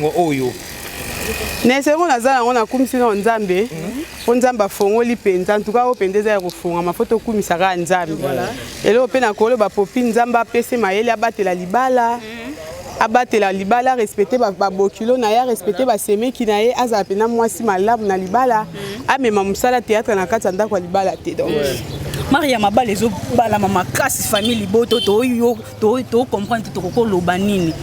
Oyo Na esengo naza yango, nakumisi nao Nzambe mpo Nzambe afongoli mpenza. Ntuka oyo mpenza eza ya kofongama, fo tokumisa kaka Nzambe. Eloko mpe nakoloba, Popi, Nzambe apesi mayele, abatela libala, abatela libala, arespecte babokilo na ye, arespecte basemeki na ye, azala mpena mwasi malamu na libala, amema mosala théâtre na kati ya ndako ya libala te. Donc Maria, mabala ezobalama makasi, famille liboto toyo tocomprendre te, tokoki koloba nini?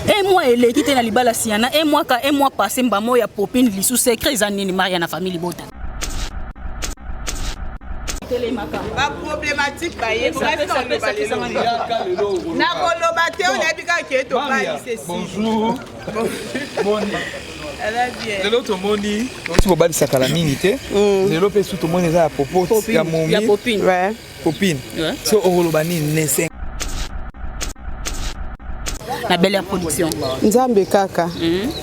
Un mois eleki te na libala siana, un mois ka un mois passé, mbamo ya Popine lisu. Secret eza nini, Maria, na famille libota? Baproblématique bayebonakoloba te, oyo nayebi kaka ke tobalisi. Bonjour, boni? Lelo tomoni touti kobalisa kala mingi te. Lelo mpe su tomoni eza ya popo ya momi. Ya Popine. Popine, so okoloba nini nese na Belle Air Production? Nzambe kaka.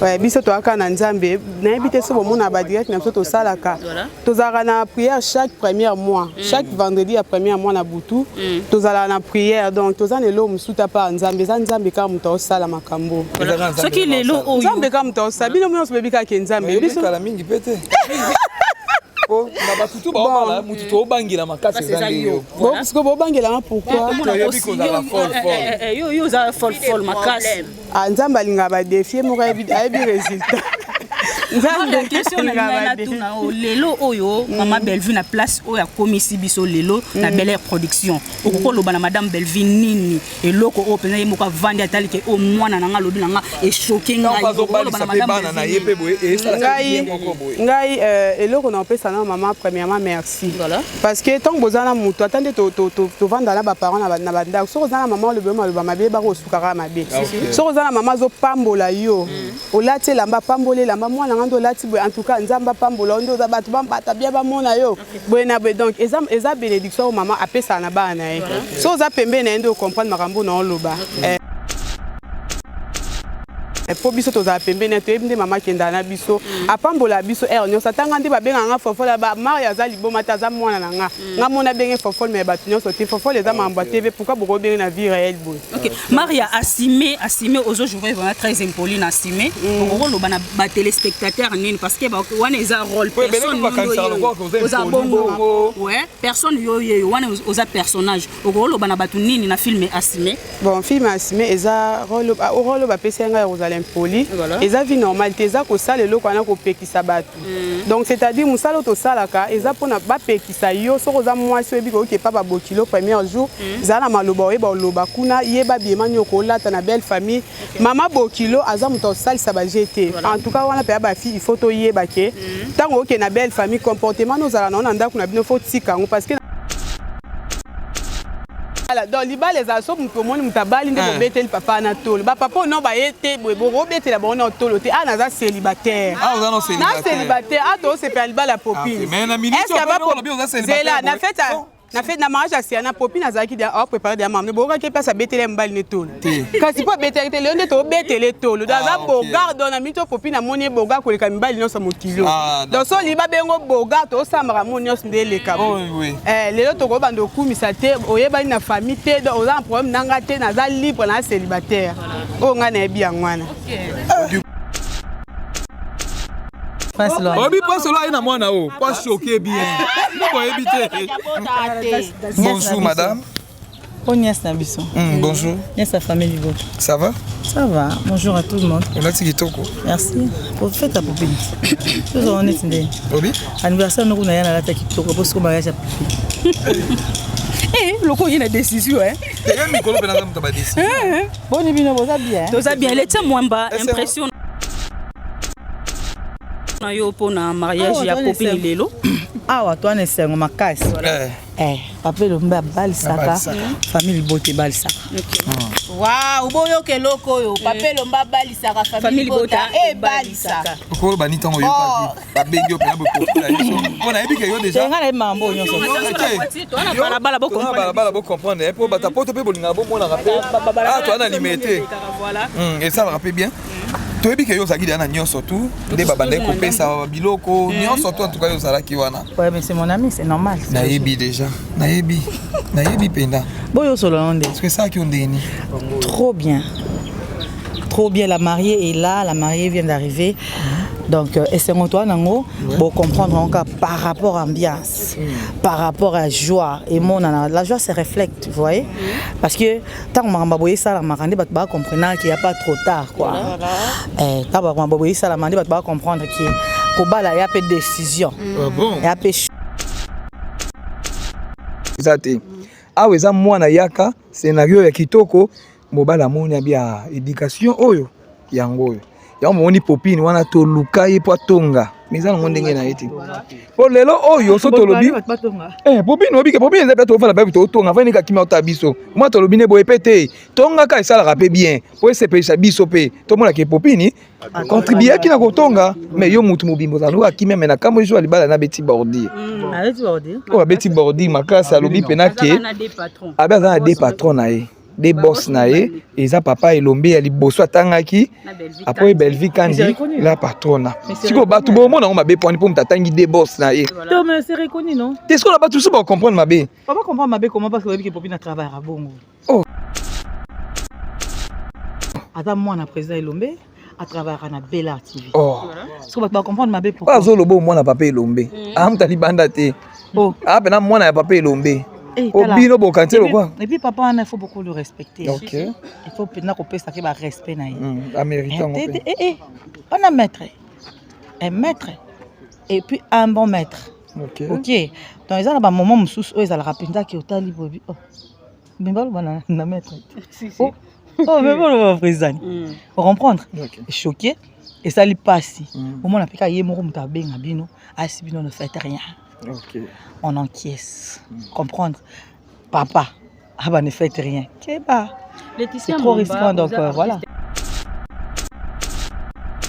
Ouais, biso toyaka na Nzambe. Nayebi te so bomona badirect na biso tosalaka. Tozalaka na prière chaque première mois, chaque vendredi ya première mois na butu tozalaka na prière. Donc toza na eloko mosusu ta part Nzambe, eza Nzambe kaka moto aosala makambo. Soki lelo oyo Nzambe kaka moto aosala. Bino nyonso boyebi kaka Nzambe. Biso kala mingi mpe te, po na batutu baobala mutu toobangela makasi eza nde yo. Siko bobangelanga pourquoi? Toyebi kozala fol fol. Yo oza fol fol makasi. Ah, Nzambe alingaka badéfis moko, ayebi résultat. Nzambe question na ngai natuna o lelo oyo, mama Bellevue na place oyo akomisi biso lelo na Belle Air Production, okoki koloba na madame Bellevue nini? Eloko oyo mpenza ye moko avandi atali ke oyo mwana na nga alobi na nga echoquer ngai. Azobalisa mpe bana na ye mpe boye esalaka ye moko boye. Ngai, eloko na opesa na mama, premièrement merci. Parce que ntango boza na moto, ata nde tovanda na baparent na bandako, soki oza na mama olobi yo maloba mabe, yebaka osukaka mabe. Soki oza na mama azopambola yo, olati elamba, apambola elamba: "Mwana nga nde olati boye, en tout cas Nzambe apambola yo, nde oza bato bambata bia bamona yo boye na boye." Donc eza bénédiction oyo mama apesaka na bana na ye. So oza pembeni na ye nde ocomprendre makambo na oloba. Mpo biso tozala pembeni, toyebi nde mama akendaka na biso, apambola biso heure nyonso. Ata nga nde babengaka nga fofole, Mario aza liboma te, aza mwana na nga. Nga mona abenge fofole, me bato nyonso te. Fofole eza makambo ya TV, pourquoi bokobenge na vie réelle boye? Ok, Maria, assumé, assumé, ozojouer vraiment très impoli na assumé. Okoloba na batéléspectateur nini? Parce que wana eza rôle, personne oza bongo, ouais, personne yo yeyo wana oza personnage. Okoloba na bato nini na film Assumé? Bon, film Assumé eza rôle oyo bapesi ngai ya kozala impoli. Eza vie normale te, eza kosala eloko wana kopekisa bato. Donc c'est-à-dire mosala oyo tosalaka eza mpona bapekisa yo. Soki oza mwasi, oyebi koyoki epa babokilo, premier jour zala na maloba, oyeba oloba kuna, yeba biema nini okolata na belle famille. Mama bokilo aza moto akosalisa baje te. En tout cas wana mpenza, bafille, il faut toyeba ke ntango okende na belle famille, comportement nozala nango na ndako na bino, faut tika yango, parce que donc libala ezala so moto omoni moto abali nde bobeteli papa na tolo. Bapapa oyo no baye te boye, bokobetela bango na tolo te. A naza célibataire, na célibataire, a toosepela libala ya Popine. Zela na fête, na fête, na mariage ya Siana, Popine azalaki aopréparé deya mama. Boyokaki mpasi abeteli ya mobali ne tolo, kasi mpo abetelaki te. Lelo nde tobetele tolo. Donc aza beau gars. Donc na mito Popine amoni ye beau gars koleka mibali nyonso mokili. Donc so olingi babengo beau gars, tosambaka mo nyonso nde eleka. Lelo tokobanda okumisa te, oyebani na famille te, donc oza na problème nanga te. Naza libre, na célibataire oyo ngai nayebi yango wana. Oyebi mpasi olo aye na mwana oyo po achoquer bien, boyebi te. Bonjour madame. Oh, nièce na biso. Bonjour. Nièce ya famille Liboto. Ça va? Ça va. Bonjour à tout le monde. Olati kitoko. Merci. Pour fête à Popine. Tozala neti nde. Obi? Anniversaire noko na ya nalata kitoko po siko mariage ya Popine. Eh, loko oye na décision, eh? Ye mikolo mpe naza moto ya badécision. Boni bino, boza bien? Toza bien. Letia Mwamba, impression na yo mpona mariage ya Popine lelo? Awa towana esengo makasi. Eh, papa Elombe abalisaka, famille libota ebalisaka. Waw, boyoka eloko oyo: papa Elombe abalisaka, famille libota ebalisaka. Okoloba ni ntango oyokaki babengi yo mpena bokokula biso, mpo nayebi ke yo déjà Nga nayebi makambo oyo nyonso. Balabala. Balabala, bocomprendre mpo bato poto mpe bolingaka bomonaka mpe ah toza na limete, esalaka mpe bien. Toyebi ke yo ozalaki deya na nyonso tu nde babandaki kopesa biloko nyonso tu. En tout cas yo ozalaki wana. Ouais, mais c'est mon ami, c'est normal. Nayebi déjà, nayebi, nayebi mpenza. Boyo solo nde. Parce que esalaki yo ndeni? Trop bien. Trop bien, la mariée est là, la mariée vient d'arriver. Donc, esengo toi nango, bon comprendre encore par rapport à ambiance, par rapport à joie et mon la joie se reflète, vous voyez? Parce que tant que makambo boye sala makande bato ba comprendre qu'il y a pas trop tard quoi. Eh, tant makambo boye sala mande bato ba comprendre que kobala ya pe décision. Ah bon? Ya pe eza te awa eza mwana yaka scénario ya kitoko mobali amoni abi ya éducation oyo yango oyo yango momoni popine wana toluka ye mpo atonga mais eza nango ndenge na ye te po lelo oyo so tolobi popine obike popine eza mpe tofanda mpe totonga fai nika kimia ota biso mwa tolobi ne boye mpe te tongaka esalaka mpe bien po esepelisa biso mpe tomonaka popini contribuaki na kotonga mais yo mutu mobimba ozala lokola kimia mais na kambo jour ya libala na abeti bordure oyo abeti bordure makasi alobi mpena ke abe aza na deux patron na ye deux boss na ye eza papa Elombe ya liboso atangaki après Bellevue Kandi la patrona sikoyo bato bomona yango mabe pwani mpo moto atangi deux boss na ye te sikoyo na bato mosusu bacomprendre mabe. Papa comprendre mabe comment? Parce que oyebi ke Popi na travaillera bongo. Oh. Aza mwana président Elombe, atravaillera na Bella TV. Oh. Soki bato bacomprendre mabe pourquoi? Azoloba mwana papa Elombe. Amuta libanda te. Oh. Apena mwana ya papa Elombe. Eh, Po bino bokantie lokwa. Et puis papa wana il faut beaucoup le respecter. OK. Il faut pena kopesa ke ba respect na ye. Américain ngo. Eh eh eh. On a maître. Un maître et puis un bon maître. OK. OK. Donc eza na ba moment mosusu oyo ezalaka mpenza ke otali bobi. Oh. Mais baloba na, na maître. Si, si. Oh, oh mais baloba président. Comprendre? Okay. Choqué. Esali pasi. Omona mpe kaka ye moko moto abenga bino, asi bino ne faites rien. Okay. On encaisse. Comprendre? Papa, ah bah ne faites rien. Keba. Laetitia C'est trop Momba, risquant, donc, oza voilà.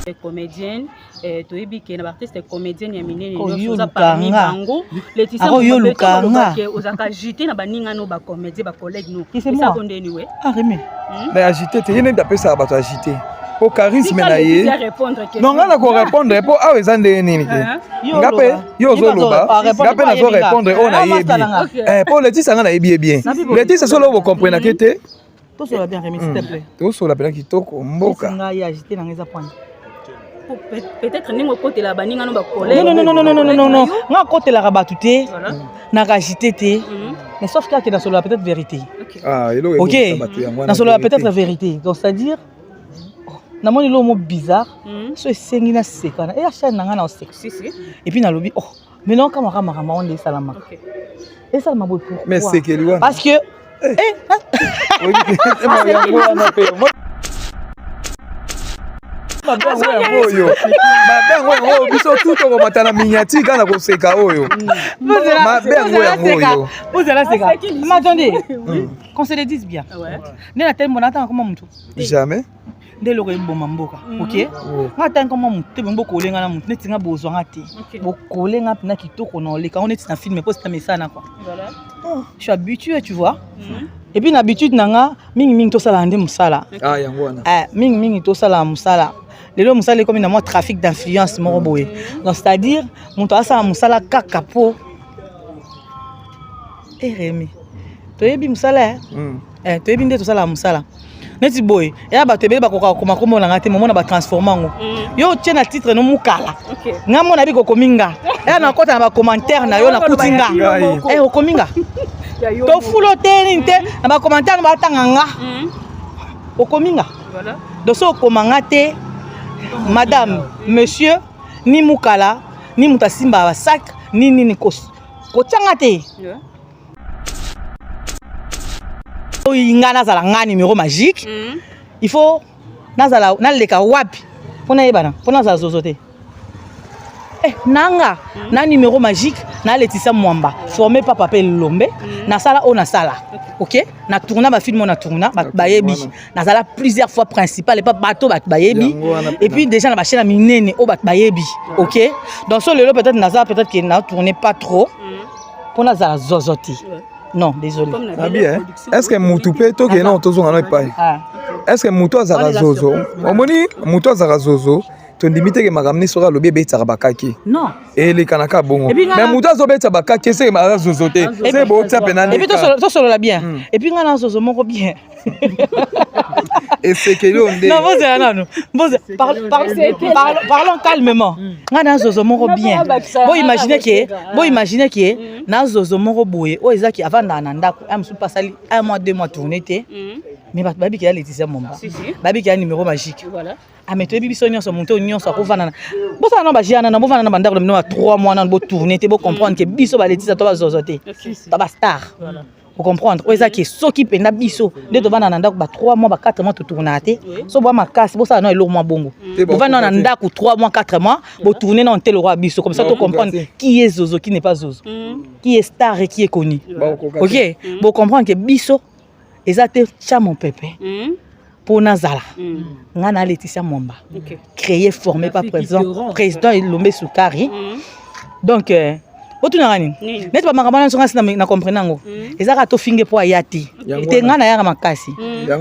artiste comédienne, toyebi ke na baartiste comédienne ya minene Ko nyonso yo oza parmi lukanga. bango. Laetitia Ako yo Momba, peut-être lukanga. olobaka ke ozalaka agité na baninga no bacomédien, bacollègue no. Qui c'est Eza moi? ko ndeni we? Ah, Rémi. Mais agité te, ye nde apesaka bato agité. Po charisme Tika na ye. Laetitia répondre question. Non, nga na ko répondre po awa eza ndenge nini te. Yo Nga pe oloba. yo ozoloba, Ye bazo- nga pe répondre, nazo ye binga. répondre oyo Ah, nayebi. master nanga. Ok. Po Laetitia nga nayebi ye bien. Nabi boye. Laetitia solo bokomprenake te. Tosola bien Rémi, s'il te plaît. Tosola mpena kitoko mboka. Nga ye agité nanga eza point. Peut-être ndenge okotela baninga no bacollègue. Non, non, non, non, non, non, non, non. Nga akotelaka bato te, Voilà. naka agité te. Mais sauf kaka nasolola peut-être vérité. Ah, eloko Ok. ebongisa bato yango wana Nasolola vérité. peut-être vérité. Donc c'est-à-dire namoni eloko mo bizarre, so esengi naseka na eya chaîne na ngai na oseka. Si, si. Et puis nalobi oh, mais non kamaka makambo yango nde esalamaka. Ok. Esalama boye pourquoi? Mais sekeli wana. Parce que Oyebi te, eh, yango wana pe. Mabe yango yango oyo. Mabe yango yango oyo biso tu tokomata na miniature kaka na koseka oyo. Mabe yango yango oyo. Ozala seka. Mais attendez, qu'on se le dise bien. Ouais. Nde na tali mbona atanga koma mutu. Jamais. Nde eloko eboma mboka. Ok? Oh. Nga atanga koma mutu te bongo bokolenga na mutu neti nga bozwa nga te. Ok. Bokolenga mpena kitoko na oleka ngo neti na film po sita mesana quoi. Voilà. Je suis habitué, tu vois. Et puis na habitude na nga mingi mingi tosala nde mosala. Ah, yango wana. Eh, mingi mingi tosala mosala. Lelo mosala ekomi na mwa trafic d'influence moko boye. Donc c'est-à-dire moto asala mosala kaka po eh Rémi. Toyebi mosala eh. Eh, toyebi nde tosala mosala neti boye eya bato ebele bakoka kokoma kombo na nga te momona batransforme yango yo otie na titre no mokala Ok. nga mona bi kokomi nga eya nakɔta na bacommentaire na yo nakuti nga Ngai. Eh, okomi nga Ya yo. tofulo te nini te na bacommentaire no batanga nga okomi nga. Voilà. Donc so okoma nga te madame, monsieur, ni mokala ni moto asimbaka basac ni nini kotianga te. Ouais. Oyo nga nazala nga numéro magique, il faut nazala naleka wapi mpo nayebana mpo nazala zozo te. Eh, nanga na numéro magique na Laetitia Mwamba formé pa papa Elombe, nasala oyo nasala, ok, na tourna bafilm oyo na tourna bato bayebi. Wana. Nazala plusieurs fois principal epa bato bato bayebi. Yango wana. Et puis déjà na bachaîne ya minene oyo bato bayebi, ok. Donc so lelo peut-être naza peut-être ke na tourne pas trop mpo nazala zozo te. Non, désolé. Comme na Abi, Belle eh? Production. Est-ce que mutu mpe tokende na tozonga na epai? Ah. Est-ce que mutu azalaka zozo? Omoni mutu azalaka zozo. Tondimi te ke makambo nini soki alobi ebetisaka bakaki. Non. Elekanaka bongo. Mais moto azobetisa bakaki ese aza zozo te. Se botia pena Et puis tosolola bien. Et puis nga na zozo moko bien. Esekeli oyo nde. Non, bozela nanu. Bozela. Parlons calmement. Nga na zozo moko bien. Bo imaginer que, bo imaginer que na zozo moko boye oyo ezaki avandaka na ndako, un mosusu pasali un mois, 2 mois tourner te. Mais bato bayebi ke ya Laetitia Momba. Bayebi ke ya numéro magique. Voilà. Ah mais toyebi biso nyonso moto oyo nyonso akovanda na bosala na bagia nano bovanda na bandako na bino ya 3 mois nano botourne te bocomprendre ke biso baletisa to bazozo te to bastar ocomprendre oyo eza ke soki mpenza biso nde tovanda na ndako ba 3 mois ba 4 mois totournaka te so bwa makasi bosala nao eloko mwa bongo bovanda na ndako 3 mois 4 mois botourne nao te lokwa biso comme ça tocomprendre qui est zozo, qui n'est pas zozo, qui est star et qui est connu. Ok, bocomprendre ke biso eza te tya mopepe mpo nazala nga na Laetitia Mwamba, créé, formé par président Elombe Sukari. Donc otunaka nini neti bamakambo wana nyonso nga si na comprendre yango eza kaka tofinge mpo aya te te. Nga nayaka makasi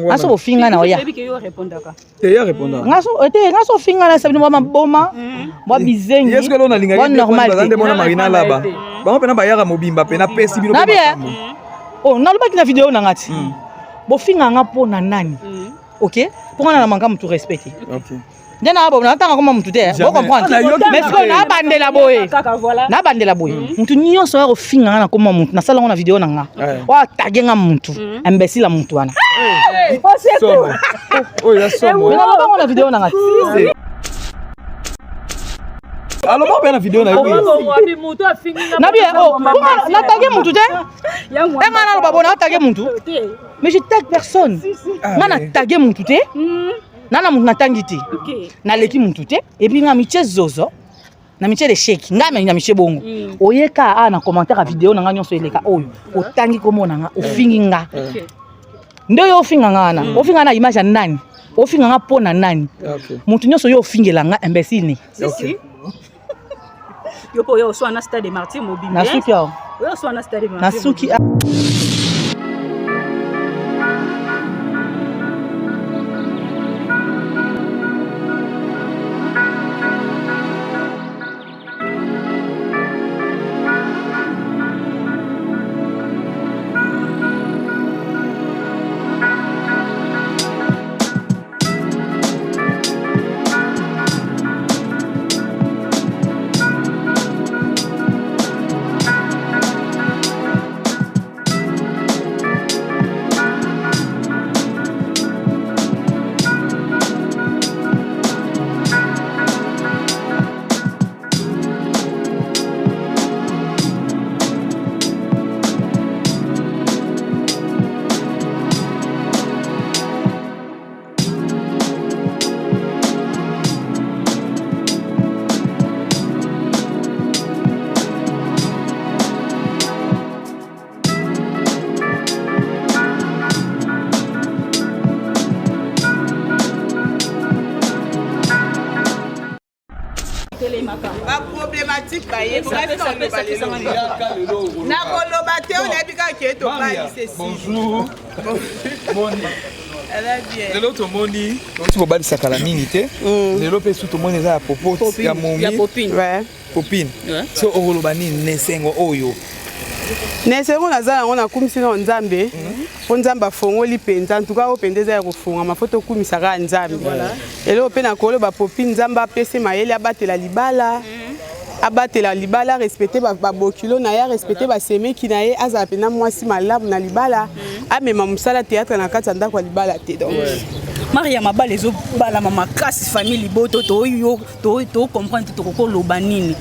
nga so bofinga na oya nga so te nga so ofinga na sabino bwa maboma bwa bizengi bwa normal te. Marina Laba bango mpena bayaka mobimba mpe napesi bino. Nabi oh, nalobaki na video na nga ti bofinga nga mpo na nani? Ok, mpo nga na manka motu respect te nde na bo natanga koma mutu te, bocomprendre. Mais sikoyo nabandela boye, nabandela boye, mutu nyonso oya kofinga nga na koma mutu, nasala ngo na video na nga oyo atage nga mutu imbécile ya mutu wana. Naloba ngo na video na nga. Aloba mpe na video na yo. Nabi natage mutu te e nga naloba bo natage mutu, mais je tag personne. Nga natage mutu te, nga na mutu natangi te, naleki mutu te. Et puis nga mitie zozo na mitie l'échec, nga na mitie bongo. Oyeka awa na commentaire ya video na nga nyonso eleka oyo otangi komona nga ofingi nga nde oyo ofinga nga wana, ofinga na image ya nani, ofinga nga mpo na nani? Motu nyonso oyo ofingela nga imbécile ni. Yo mpo oyo oswana stade Martyr mobimba. Nasuki awa. Oyo oswana stade Martyr. Nasuki. Baproblématique baye nakoloba te oyo nayebi kaka ke tobalise. Bonjour. Lelo tomoni touti kobalisa kala mingi te. Lelo mpe su tomoni eza ya popo ya momi Popine. So okoloba nini na esengo oyo? Na esengo naza yango, nakumisi nao Nzambe mpo Nzambe afongoli mpenza. Ntuka oyo mpenza eza ya kofungama, fo tokumisa kaka Nzambe. Eloko mpe nakoloba, Popine, Nzambe apesi mayele, abatela libala, abatela libala, arespecte babokilo na ye, arespecte basemeki na ye, azala mpenza mwasi malamu na libala, amema mosala théâtre na kati ya ndako ya libala te. Donc Maria, mabala ezobalama makasi, famille liboto toyo tocomprendre te tokokoloba nini.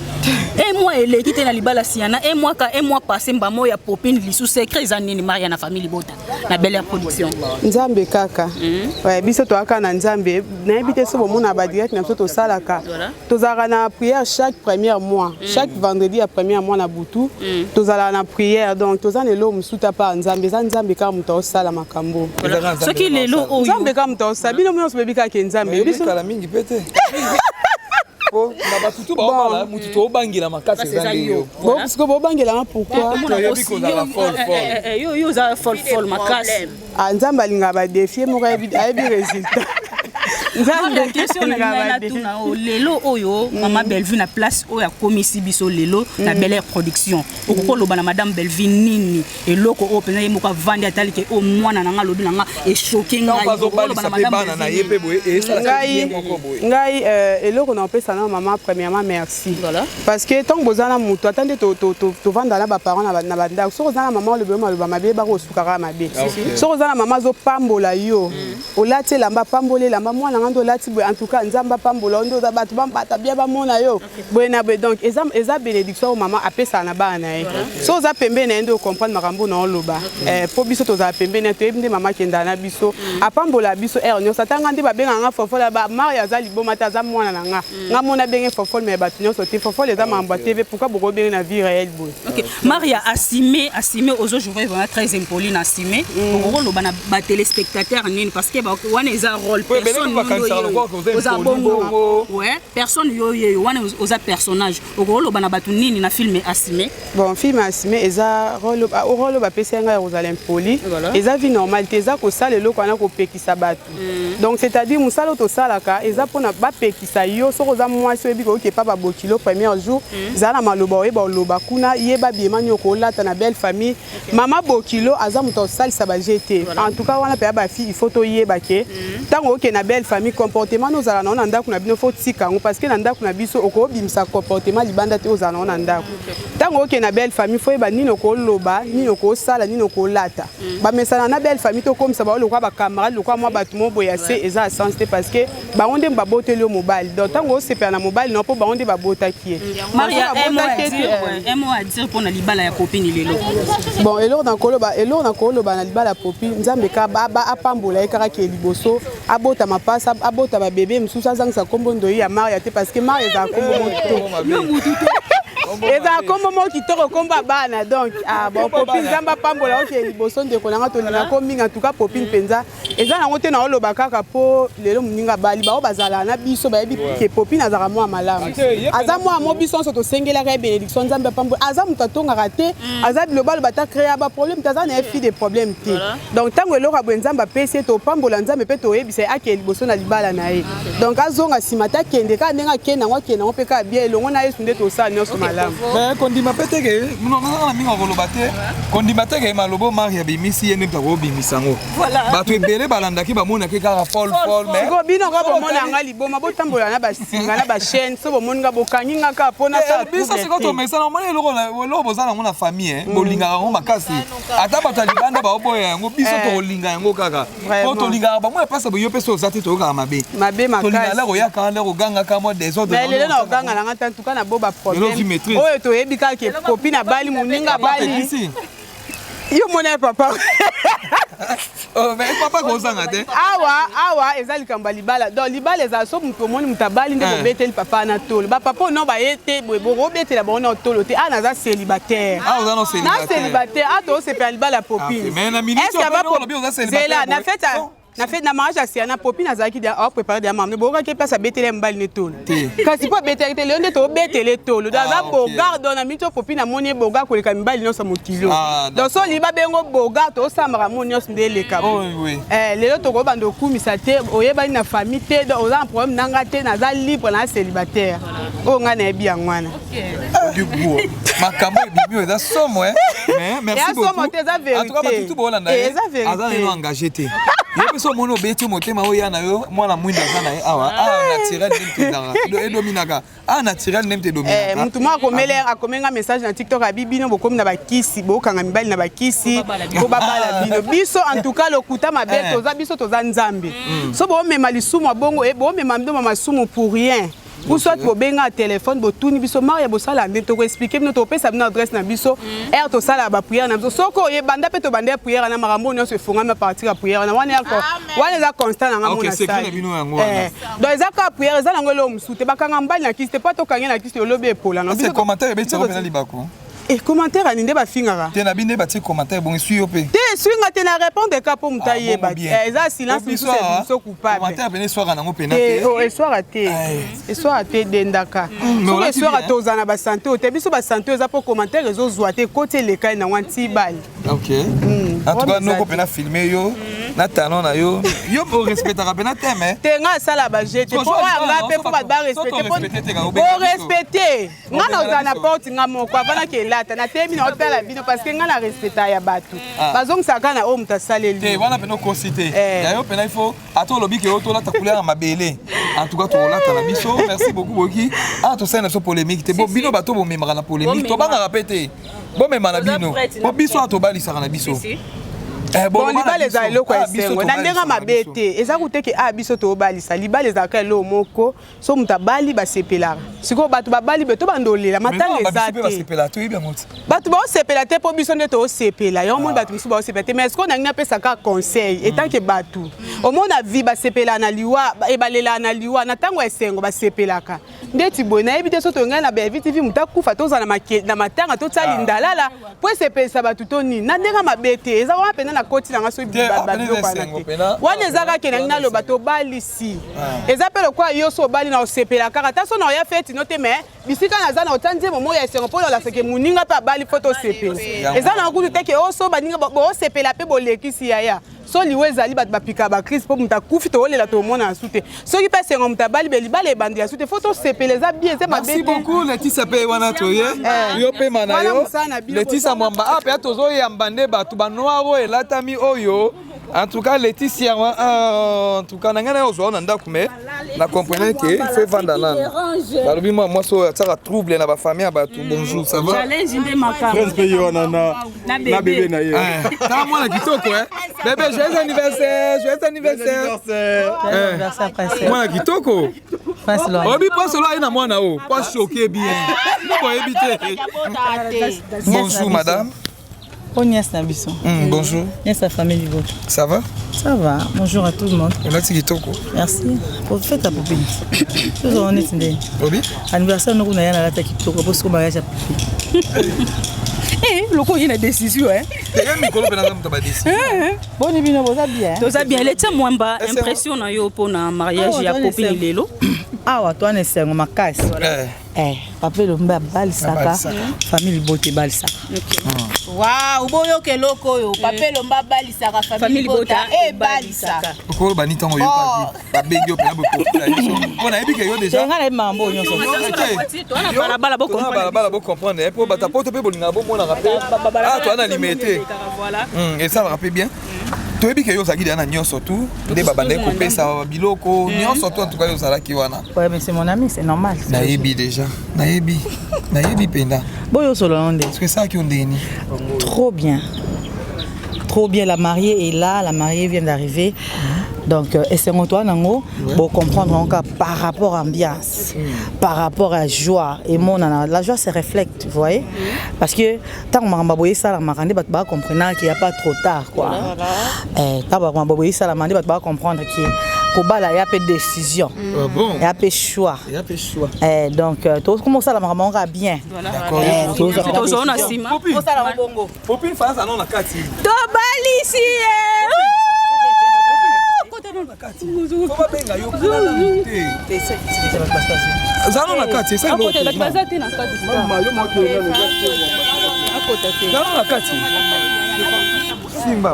Un mois eleki te na libala siana, un mois ka un mois passé, mbamo ya Popine lisu. Secret eza nini, Maria, na famille libota na Belle Air Production? Nzambe kaka. Ouais, biso toyaka na Nzambe. Nayebi te so bomona badirect na biso tosalaka, tozalaka na prière chaque première mois, chaque vendredi ya première mois na butu tozalaka na prière. Donc toza na eloko mosusu ta pa Nzambe, eza Nzambe kaka moto aosala makambo. Soki lelo oyo Nzambe kaka moto aosala. Bino nyonso boyebi kaka ke Nzambe biso kala mingi mpe te po na bato tu baobala motu toobangela makasi eza nde yo. Siko bobangelanga pourquoi? Toyebi kozala folle folle. Yo oza folle folle makasi. Ah, Nzambe alingaka badéfis moko, ayebi résultat. Nzambe question na ngai natuna o lelo oyo mama Bellevue na place oyo akomisi biso lelo na Bel Air Production, okoki koloba na madame Bellevue nini? Eloko oyo mpenza ye moko avandi atali ke oyo mwana na nga alobi na nga echoquer ngai, azobalisa mpe bana na ye mpe boye, esalaka ye moko boye. Ngai, eloko na opesa na mama, premièrement merci. Parce que ntango boza na moto, ata nde tovanda na baparent na bandako, soki oza na mama olobi yo maloba mabe, yebaka osukaka mabe. Soki oza na mama azopambola yo, olati elamba, apamboli elamba: "Mwana nga nde olati boye, en tout cas Nzambe apambola yo, nde oza bato bambata bien, bamona yo boye na boye." Donc eza bénédiction oyo mama apesaka na bana na ye. So oza pembeni na ye nde ocomprendre makambo na oloba. Mpo biso tozala pembeni na ye, toyebi nde mama akendaka na biso, apambola biso heure nyonso. Ata nga nde babengaka nga fofole, Mario aza liboma te, aza mwana na nga. Nga mona abenge fofole, mais bato nyonso te. Fofole eza makambo ya TV, pourquoi bokobenge na vie réelle boye? Ok, Maria, assumé, assumé, ozojouer vraiment très impoli na assumé. Okoloba na batéléspectateur nini? Parce que wana eza rôle, personne oza bongo, ouais, personne yo yeyo wana oza personnage. Okoloba na bato nini na film assumé? Bon, film assumé eza rôle oyo bapesi ngai ya kozala impoli. Eza vie normale te, eza kosala eloko wana kopekisa bato. Donc c'est-à-dire mosala oyo tosalaka eza mpona bapekisa yo. Soki oza mwasi, oyebi koyoki epa babokilo, premier jour ezala na maloba oyeba oloba kuna, yeba biema nini okolata na belle famille. Mama bokilo aza moto akosalisa baje te. En tout cas wana mpenza, bafille, il faut toyeba ke ntango okende na belle famille, comportement no ozala nango na ndako na bino, faut tika yango, parce que na ndako na biso okobimisa comportement libanda te. Ozala nango na ndako, ntango okende na belle famille, faut yeba nini okoloba, nini okosala, nini okolata. Bamesana na belle famille, tokomisa bango lokwa bacamarade, lokwa mwa bato mo boye ya se, eza ya sens te, parce que bango nde baboteli yo mobali. Donc ntango osepela na mobali na mpo bango nde babotaki ye. Maria, un mot à dire mpona libala ya Popine lelo? Bon, eloko na koloba na libala ya Popine, Nzambe ka apambola ye kaka ke liboso abota mapasa, abota babebe mosusu, azangisa nkombo ndoi ya Maria te, parce que Maria ezala nkombo moto, ezala nkombo moko kitoko, nkombo ya bana. Donc ah, bon, Popine, Nzambe apambola oke liboso, ndeko nanga tolingako mingi. En tout cas Popine mpenza eza nango te na oloba kaka mpo lelo moninga bali bao bazalaka na biso, bayebi ke Popine azalaka mwa malamu, aza mwa mo biso nyonso tosengelaka ye bénédiction, Nzambe apambola. Aza moto atongaka te, aza bilobaloba ta créa baproblème te, aza na ye fille de problème te. Donc ntango eloko ya boye Nzambe apesi ye, topambola Nzambe mpe toyebisa ye akende liboso na libala na ye. Donc azonga nsima te, akende kaka ndenge akende yango, akende yango mpe kaka bien elongo na Yesu, nde tosala nyonso malamu. Mais kondima mpe teke nazaka na mingi akoloba te, kondima teke maloba Mari abimisi ye nde moto akobimisa yango. Bato ebele balandaki, bamonaki kaka fol fol, mais Sikoyo bino kaka bomona nga liboma, botambola na basinga na bachaîne, so bomoni nga, bokangi nga kaka mpona Biso sikoyo tomesana. Omoni eloko boza nango na famille, bolingaka yango makasi. Ata bato ya libanda baoboya yango, biso tokolinga yango kaka po tolingaka bango ya mpasi. Boyo mpe so oza te, toyokaka mabe. Mabe. Tolingaka lere oyaka, lere ogangaka mwa désordre. Mais lelo na oganga nanga te, en tout cas na bo baproblème oyo toyebi kaka ke kopi na bali, moninga bali, yo mona ya papa. Mais papa kozanga te. Awa, awa eza likambo ya libala. Donc libala ezala so moto omoni moto abali nde bobeteli papa na tolo. Bapapa ono baye te boye, bokobetela bango na tolo te. Awa naza célibataire, na célibataire. Awa toosepela libala ya Popine. Zela na fête, na fête, na mariage ya Siana, Popine azalaki aopréparé deya mama. Boyokaki place abeteli ya mobali ne tolo? Kasi mpo abetaki te, lelo nde tobetele tolo. Donc aza beau gars. Donc na miniti oyo Popine amoni ye beau gars koleka mibali nyonso ya mokili. Donc so olingi babengo beau gars, toosambaka mo nyonso nde eleka. Lelo tokobanda okumisa te, oyebani na famille te, donc oza na problème nanga te. Naza libre, na célibataire oyo ngai nayebi yango wana. Makambo ebimi oyo eza somo, mais merci beaucoup. Te, eza vérité. Bolanda ye, aza nano engagé te. Ye mpe so omoni obeti motema oyo ya na yo, mwana mwindu aza na ye awa. Awa naturel nde moto ezalaka edominaka, awa naturel nde moto edominaka. Motu moko akomele, akomenga message na TikTok, abi bino bokomi na bakisi, bokanga mibali na bakisi po babala bino. Biso en tout cas lokuta mabe, toza biso toza Nzambe. So boomema lisumu ya bongo, boomema bino masumu pour rien, ou soit bobenga telefone, botuni biso: "Maria, bosala nde?" Tokoexpliquer bino, tokopesa bino adresse na biso, heure tosalaka baprière na biso. Soki oyebanda mpe tobanda ya prière na makambo nyonso efongami à partir ya prière na wana. Wana eza constant na nga mona sali. Donc eza kaka prière, eza nango eloko mosusu te. Bakanga mobali na kisi te, mpo tokange na kisi, olobi epola. Commentaire ebetisa mpena libako. E commentaire ani nde bafingaka? Te, na bino nde batie commentaire bongo, esui yo mpe? Te, esui nga te, na répondre ka mpo moto ayeba. Eza silence mosusu, biso coupable. Commentaire pene eswaka nango pena te. Eswaka te, eswaka te, dendaka. Soki eswaka, tozala na basante oyo te. Biso basante oyo eza mpo commentaire ezozwa te, ekoti elekai nango antibali. Ok, en tout cas noko mpena filme yo na talon na yo, yo orespectaka mpena te, mais te, nga asala baje te, po oyo nga mpe, mpo bato barespecte, borespecte nga. Na ozala na porte nga moko avanaki elata, nateyemi na otala bino, parce que nga na respecta ya bato, bazongisaka kaka na oyo moto asaleli. Te, wana mpena okosi te. Ya yo mpena, il faut ata olobi ke oyo tolata couleur ya mabele, en tout cas tokolata na biso. Merci beaucoup. Boki awa tosali na biso polémique te. Bo bino bato bomemaka na polémique, tobangaka mpe te, bomema na bino, po biso awa tobalisaka na biso. Bon, libala ezala eloko ya esengo na ndenge mabe te. Eza kuteke a biso tobalisa, libala ezalaka eloko moko. So moto abali, basepelaka. Sikoyo bato babali be, to banda olela, matanga eza te, bato baosepela te, mpo biso nde toosepela yango. Moni bato mosusu baosepela te, mais sikoyo nangi napesa kaka conseil etanke bato omona vi basepelaka na liwa, ebalelaka na liwa, na ntango ya esengo basepelaka ndeti boye. Nayebi te so tongai na Belvi TV, moto akufa, tozala na matanga, totia lindalala mpo esepelisa bato to nini. Na ndenge mabe te, eza wana mpenza na koti nanga. Soki biloko wana te, wana eza kaka nangi naloba tobalisi. Eza mpe lokola yo so obali na osepela kaka ta so na oya feti no te, mais bisika naza na otya nzembo moko ya esengo mpo na olaseke moninga mpe abali, mpo tosepela. Eza na kutu te ke oso baninga boosepela mpe bolekisi. Yaya, so liwa ezali, bato bapika bacrise mpo moto akufi, toolela, tomona na su te. Soki mpe esengo moto abali, be libala ebandi ya su te, fo tosepela, eza bien, eza mabe. Merci beaucoup, Laetitia. Mpe wana toye yo pema na yo, Laetitia Mwamba. Ah, mpe tozoyamba nde bato banoir oyo elatami oyo. En tout cas Laetitia, en tout cas na ngai na ozwa na ndako, mais na comprendre ke il faut evanda nano. Balobi mwa mwasi oyo atiaka trouble na bafamille ya bato. Bonjour, ça va? Challenge nde makambo. Prince mpe ye wana na bébé na ye. Ta mwana kitoko, eh bébé, joyeux anniversaire, joyeux anniversaire. Mwana kitoko oyebi Prince olo aye na mwana oyo po achoke bien, boyebi te. Bonjour madame. Oh, nièce na biso. Bonjour. Nièce la famille Liboto. Ça va? Ça va. Bonjour à tout le monde. Olati kitoko. Merci. Pour fête à Popine. Toujours on est ndé. Obi? Anniversaire nous na yana lata kitoko pour ce mariage à Popine. Eh, loko ye na décision, hein. Ye mikolo mpe naza moto ba décision. Boni bino, boza bien? Toza bien. Letia Mwamba, impression na yo mpona mariage ya Popine lelo? Awa towana esengo makasi. Eh, papa Elombe abalisaka, famille Libota ebalisaka. Waw, boyoka eloko oyo, papa Elombe abalisaka, famille Libota ebalisaka. Okoloba ni ntango oyokaki babengi yo mpena bokofula biso, mpo nayebi ke yo déjà Nga nayebi makambo oyo nyonso. Balabala. Balabala, bocomprendre, mpo bato poto mpe bolingaka bomonaka mpe ah toza na limete, esalaka mpe bien. Toyebi ke yo ozalaki deya na nyonso tu nde babandaki kopesa biloko nyonso tu. En tout cas yo ozalaki wana. Ouais, mais c'est mon ami, c'est normal. Nayebi déjà, nayebi, nayebi mpenza. Boyo solo nde. Parce que esalaki yo ndeni? Trop bien. Trop bien, la mariée est là, la mariée vient d'arriver. Donc, esengo toi nango, bon comprendre encore par rapport à ambiance, par rapport à joie et mon la joie se reflète, vous voyez? Parce que tant que makambo boye sala makande, bato ba comprendre qu'il y a pas trop tard, quoi. Eh, tant makambo boye sala mande, bato ba comprendre que kobala ya pe décision. Ah bon? Ya pe choix. Ya pe choix. Eh, donc to comment ça la makambo bien. D'accord. Tozona nsima. Osala bongo. Popine Faransa non na kati. Tobalisi ye. Fo babenga yo kuna nanu te. Zala na kati, esali bato baza te na kati. Akota te. Zala na kati. Simba.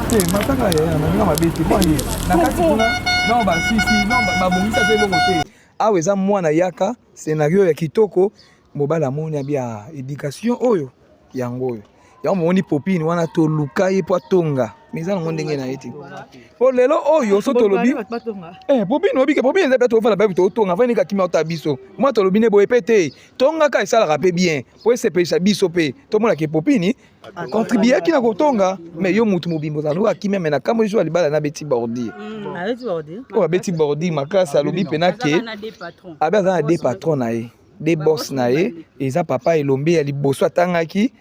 Te, matanga ya na mabe te. Mwa ye. Na kati kuna non basisi non babongisa te eloko te. Awa eza mwana yaka scénario ya kitoko, mobali amoni abi ya éducation oyo yango oyo yango momoni Popine wana, toluka ye mpo atonga, mais eza nango ndenge na ye te, po lelo oyo so tolobi Popine obike Popine eza mpe tofanda bayebi totonga fani kakima ota biso mwa tolobi ne boye mpe te, tongaka esalaka mpe bien po esepelisa biso mpe tomonaka Popine contribuaki na kotonga. Mais yo mutu mobimba ozala lokola akimi ame na kambo jour ya libala na abeti bordure oyo, abeti bordure makasi, alobi mpena ke abe aza na deux patron na ye, deux boss na ye. Eza papa Elombe ya liboso atangaki,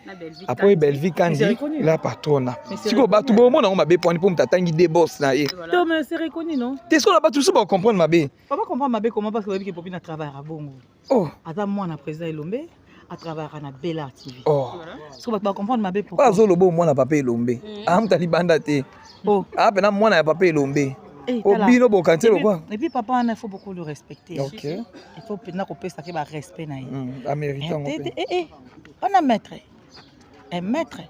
apres Belvi Kandi la patrona. Sikoyo bato bomona yango mabe pwani mpo moto atangi deux boss na ye te. Sikoyo na bato mosusu bacomprendre mabe. Papa comprendre mabe comment? Parce que oyebi ke Popine atravaillera bongo. Oh. Aza mwana président Elombe, atravaillera na Bel TV. Oh. Soki bato bacomprendre mabe, pourquoi? Oyo azoloba mwana papa Elombe, amuta libanda te. Oh. Apena mwana ya papa Elombe obino bokanti lokwa. Et puis papa wana, il faut beaucoup le respecter. Il faut mpenza kopesaka barespect na ye. Amérite yango mpe. Wana maître. Un maître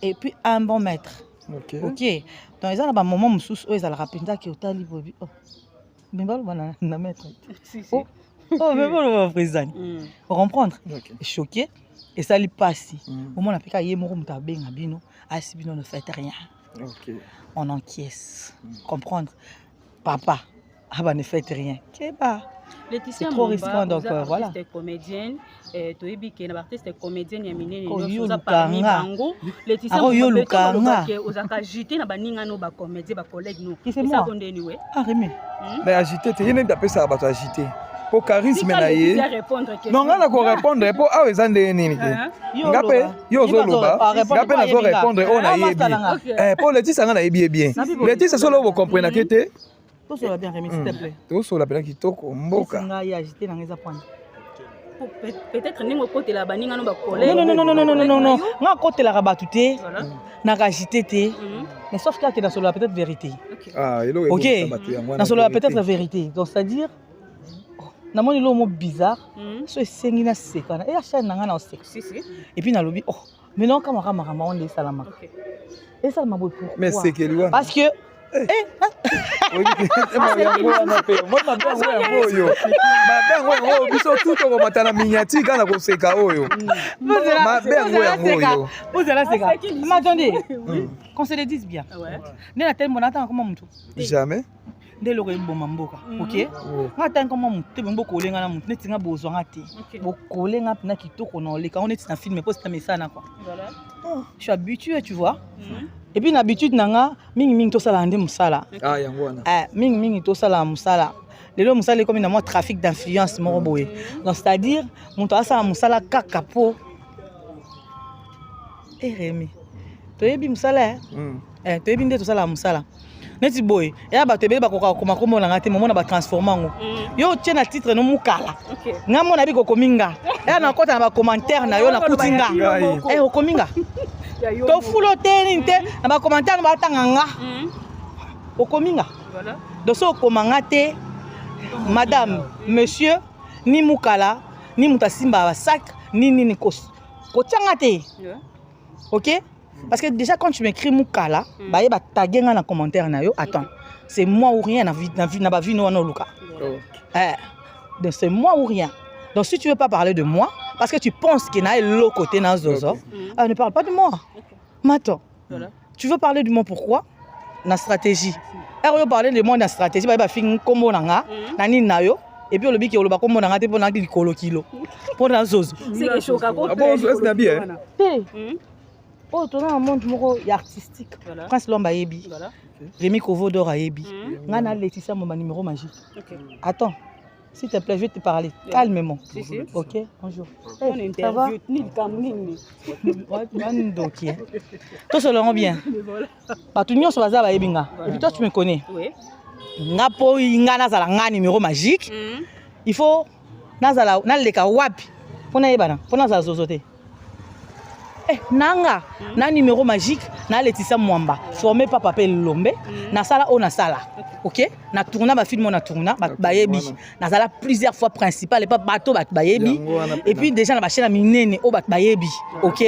et puis un bon maître. Ok, donc eza na bamoment mosusu oyo ezalaka mpenza ke otali bobi, oh, mais baloba na maître, oh, oh, mais baloba président, comprendre, choqué, esali mpasi. Omona mpe kaka ye moko moto abenga bino, asi bino, ne faites rien. On encaisse. Comprendre, papa, ah bah, ne faites rien, keba. Laetitia, c'est trop risquant, donc voilà. Artiste comédienne, toyebi ke na baartiste comédienne ya minene Oh, nyonso yo oza parmi lukanga. bango. Laetitia Ako yo Mwamba, lukanga. olobaki ozalaka agité na baninga no, bacomédien, bacollègue no. Qui, c'est moi? Esako ndeni we? Ah, Rémi. Mais agité te, ye nde apesaka bato agité mpo charisme na ye. Non, ngai na korépondre mpo awa eza ndenge nini te. Nga mpe yo ozoloba, nga mpe nazorépondre oyo nayebi. Mpo Letisa, nga nayebi ye bien. Letisa, solo bokomprenake te. Tosola bien, Rémi, s'il te plaît. Tosola mpena kitoko mboka. Ngai agité nanga eza point. Peut-être ndenge okotela baninga no, bacollègue. Non, non, non, non, non, non, non, non, nga akotelaka bato te, naka agité te, mais sauf kaka nasolola peut-être vérité. Ah, eloko Ok, ebongisa bato yango wana, nasolola vérité. peut-être vérité, donc c'est-à-dire namoni eloko mo bizarre so esengi naseka na eya chaîne na ngai na oseka. Si, si. Et puis nalobi, oh, maintenant kamaka makambo yango nde esalamaka, esalama boye. Mais Pourquoi? sekeli wana. Parce que Yango wana mpe moi mabe yango, yango oyo mabe yango, yango oyo biso tu tokomata na miniature kaka na koseka oyo mabe yango, yango oyo. Bozala seka, mais attendez, qu'on se le dise bien, nde na tali mbona atanga koma motu. Jamais. Nde eloko eboma mboka, ok. Nga atangi koma motu te, bongo bokolenga na motu neti nga, bozwanga te, bokolenga mpena kitoko na oleka ngo neti na film mpo sita mesana quoi. Je suis habitué, tu vois, et puis na habitude na nga mingimingi tosalaka nde mosala. Ah, yango wana. Eh, mingimingi tosalaka mosala. Lelo mosala ekomi na mwa trafic d'influence moko boye, donc c'est-à-dire moto asala mosala kaka po eremi toyebi mosala, eh? Eh, toyebi nde tosalaka mosala neti boye. Eya bato ebele bakokaka kokoma kombo na nga te, momona batransforme yango. Yo otie na titre no mokala, nga mona bi kokomi nga, eya nakɔta na bacommentaire na yo, nakuti nga. Eh, okomi nga tofulo te nini te, na bacommentaire no batanga nga, okomi nga. Donc so okoma nga te, madame, monsieur, ni mokala ni moto asimbaka basac ni nini, kotianga te, ok? Parce que déjà quand tu m'écris mukala, baye batage nga na commentaire na yo. Attends, c'est moi ou rien na vie, na vie, na bavie no wana oluka. Eh, donc c'est moi ou rien. Donc si tu veux pas parler de moi parce que tu penses que na eloko te na zozo, ah, ne parle pas de moi. Mais attends, tu veux parler de moi pourquoi? Na stratégie ere oyo parler de moi na stratégie, baye bafingi nkombo na nga na nini na yo, et puis olobi ke oloba nkombo na nga te mpo na likolo kilo mpo na zozo. Ah bon, est-ce na bien? Te, oyo toza na monde moko ya artistique. Prince Lomba ayebi, Rémi Kovodor ayebi ngai na Laetitia Momba numéro magique. Attends, s'il te plaît, je vais te parler calmement. Si, si. Ok, bonjour. On Hey, ça va? interview ni likambo nini. Ndoki tosolongo bien, bato nyonso baza bayebi nga, et puis toi tu me connais. Nga mpo nga nazala nga numéro magique, il faut nazala naleka wapi mpo nayebana, mpo nazala zozo te. Eh, nanga na numéro magique na Laetitia Mwamba, formé pa papa Elombe, nasala oyo nasala, ok, na tourna bafilme oyo na tourna, bato bayebi, nazala plusieurs fois principal epa bato, bato bayebi. Yango wana. Et puis déjà na bachaîne ya minene oyo bato bayebi, ok.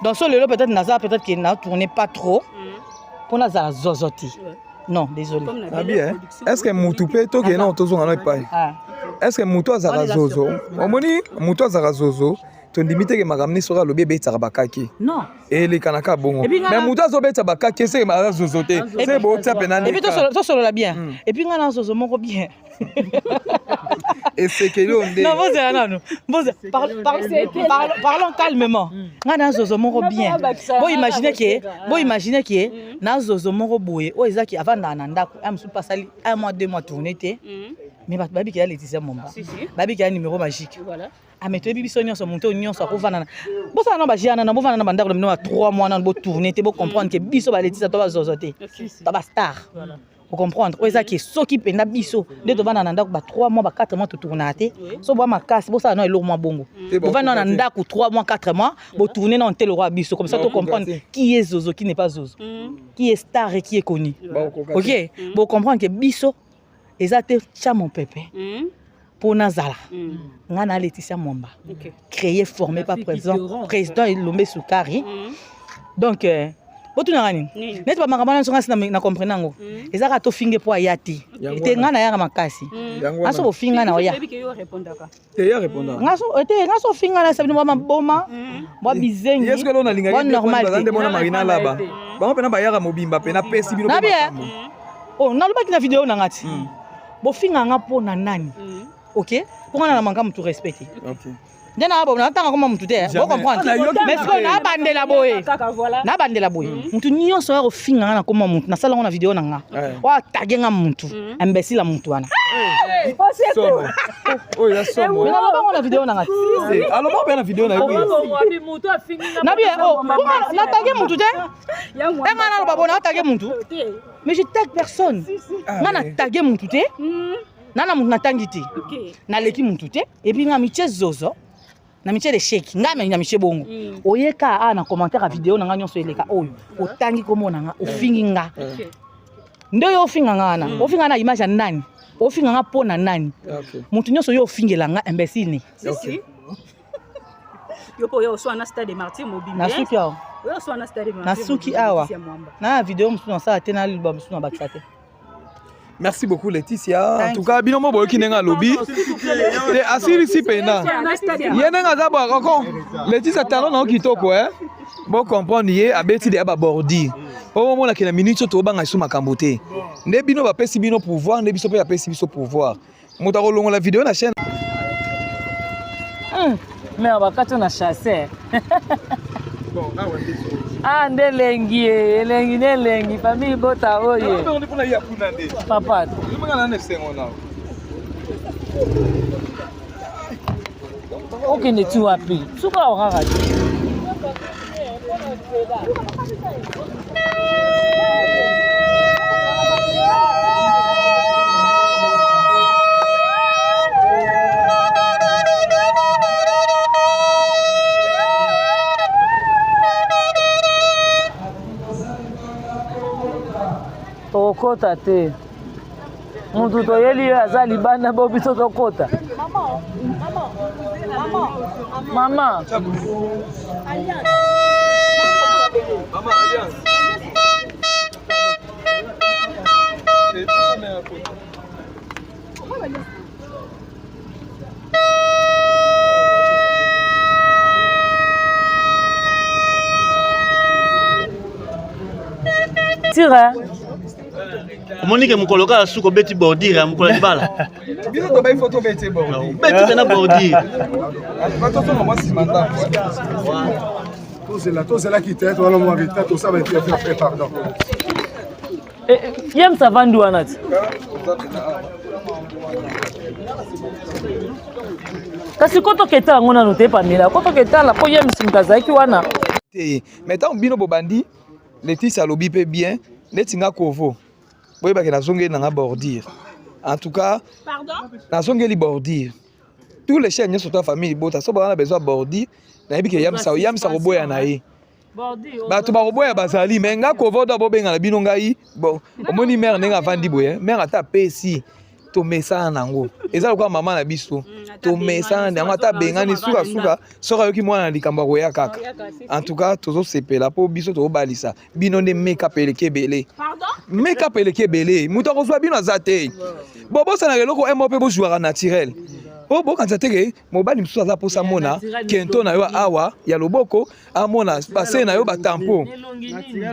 Donc so lelo peut-être naza, peut-être ke na tourne pas trop mpo nazala zozo te, non, désolé. Na bien, est ce que mutu mpe tokende nao, tozonga no epai? Ah. Est ce que mutu azalaka zozo? Omoni, mutu azalaka zozo, tondimi teke makambo nini soki alobi ebetaka bakaki. Non. Elekanaka bongo. Et puis nga Mais mutu azobeta bakaki, ese aza zozo te, se botia mpena. Et puis tosolola bien, et puis nga na zozo moko bien. Esekeli oyo nde. Non, bozela nanu. Parlons calmement. Nga na zozo moko bien. Boimagine ke na zozo moko boye oyo ezaki avandaka na ndako ya mosusu, pasali un mois, 2 mois tourne te, mais bato babiki ya Laetitia Momba, babiki ya numéro magique. Ah, mais toyebi biso nyonso, moto oyo nyonso akovanda na bosala na bagia nano, bovanda na bandako na bino ba 3 mois nano, botourne te, bocomprendre ke biso baletisa to bazozo te, to bastar, ocomprendre. Oyo eza ke soki mpenza biso nde tovanda na ndako ba 3 mois, ba 4 mois, totournaka te. So bwa makasi, bosala na eloko mwa bongo, bovanda na ndako 3 mois, 4 mois, botourne na ntel roi biso, comme ça to comprendre qui est zozo, qui n'est pas zozo, qui est star et qui est connu. Ok, bocomprendre ke biso eza te tya mon pepe. Mpo nazala nga na Laetitia Mwamba, créé, formé par président, président Elombe Sukari. Donc botunaka nini? Neti bamakambo wana nyonso nga si na comprendre yango. Eza kaka tofinge mpo aya te. Te, nga nayaka makasi. Nga so bofinga na oya. Nga so te, nga so ofinga na sabino bwa maboma, bwa bizengi. Ye soki eloko nalingaki bwa normal baza te. Nde mona Marina Laba, bango mpena bayaka mobimba mpe napesi bino mpe Nabi, eh? makambo. Oh, nalobaki na video na nga ti bofinga nga mpo na nani? Ok, mpo nga na manka motu respect te. Nde na bo natanga koma mutu te. Jamais. Bo comprendre? Ah, nayoki Mais sikoyo te. nabandela boye, nabandela boye, mutu nyonso oya kofinga nga na koma mutu, nasala yango na video na nga. Oyo atage nga mutu imbécile ya mutu wana. Somo. Oyo eza somo. Mais naloba yango na video na nga ti. Eh, aloba mpe na video na ye, oui. Nabi oh, mpo nga natage mutu te. E nga naloba bo natage mutu, mais je tag personne. Nga natage mutu te, nga na mutu natangi te, naleki mutu te. Et puis nga mitie zozo na mitie l'échec, nga na mitie bongo. Oyeka a na commentaire ya video na nga nyonso eleka oyo otangi komona nga, ofingi nga. Nde oyo ofinga nga wana, ofinga na image ya nani? Ofinga nga mpo na nani? Motu nyonso oyo ofingela nga imbécile ni. Yo mpo oyo oswana stade Martyr mobimba. Nasuki awa. Oyo oswana stade Martyr. Nasuki awa na video mosusu nasala te, naloba mosusu na bakisa te. Merci beaucoup, Laetitia. En tout cas, bino mo boyoki ndenge alobi te, asilisi pena ye ndenge aza bo akoko. Laetitia, talon na yo kitoko, eh? Bo comprendre ye, abeti deya babordure po bomonaki na minute oyo tobanga lisusu makambo te. Nde bino bapesi bino pouvoir, nde biso mpe bapesi biso pouvoir. Moto akolongola video na chaîne. Mais bakati na chasseur. Ah, nde elengi ye, elengi nde elengi, famille bota oye. Papa. Okende ti wapi? Suka awa kaka te. Tokokota te, mutu toyeli ye aza libanda. Bo biso tokota, mama. Mama Alliance. Tira. Omoni ke mokolo kaka suka obeti bordure ya mokolo ya libala. Biso tobai foto obeti bordure. Obeti mpena bordure. Batosonga mwa nsima ndako. Tozela, tozelaki te, towana mwa retard, tosala interview après, pardon. Ye moto avandi wana ti. Kasi ko toketala yango nano te, Pamela, ko toketala mpo ye mosi moto azalaki wana. Te, mais ntango bino bobandi, Letice alobi mpe bien. Neti nga kovo, boyebake nazongeli nanga bordure. En tout cas nazongeli bordure. Tous les chaînes nyonso ta famille libota, so baza na besoin ya bordure, nayebi ke yamisa yamisa koboya na ye. Bato bakoboya bazali, me nga kovo do bobengana bino ngai. Bon, omoni mare ndenge avandi boye, mare ata apesi, tomesana nango. Eza lokola mama na biso, tomesana na yango. Ata abengani, sukasuka soki ayoki mwana na likambo, akoya kaka. En tout cas tozosepela mpo biso tokobalisa bino. Nde makeup eleki ebele, makeup eleki ebele. Moto akozwa bino aza te. Bo bosanaka eloko emo mpe bozwaka naturel po bokanisa te ke mobali mosusu aza mposa mona kento na yo awa ya loboko, amona base na yo batampo